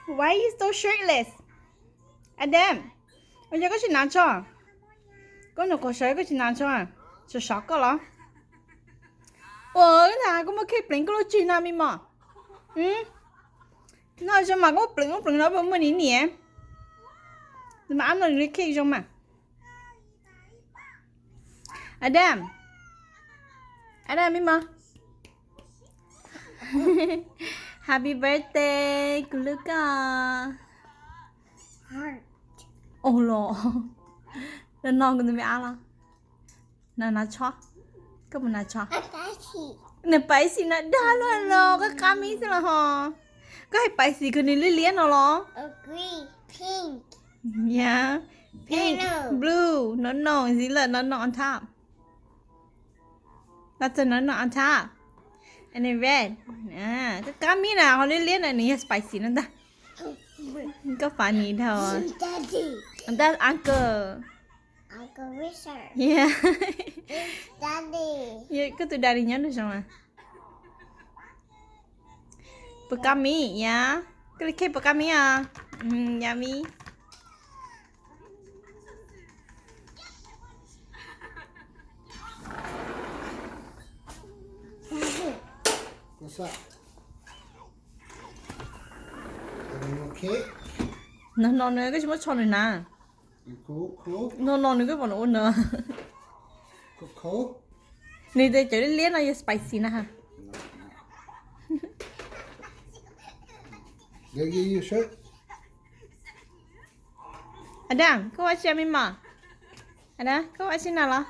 Why you so shirtless? Adam, ua cas koj tsis hnav tsho? Koj nws qhov saw koj tsis hnav tsho, sov sov koj los? Ua na, koj muaj cake pleev koj lub tswg no me mom. No zoo mas koj pleev ub pleev no puas muaj niam niam. Nws mas ab no nws li cake zoo mas. Adam, Adam me mom. Happy birthday kuv hlub koj. Ua los, no no kuv tus me ab los. Hnav hnav tsho, koj puas hnav tsho? Nws spicy no dag luaj los, koj qab mib xwb los ho. Koj hais spicy kws nws liab liab no los? Ya, pink, blue, no no, zib lawm no no on top. Lots of no no on top. And then red. Koj qab mib na, ho liab liab na nws yog spicy no ntag. Koj funny dhau. Ntag uncle. Koj tus daddy nyob nws zoo na. Puas qab mib ya? Koj li cake puas qab mib os? Yummy. No no nws koj tsis muab tsho nws na. No no nws koj pom nws ua no. Nws tias cov liab liab no yog spicy na ha. Adam, koj ua tsi me mom? Adam, koj ua tsi na los?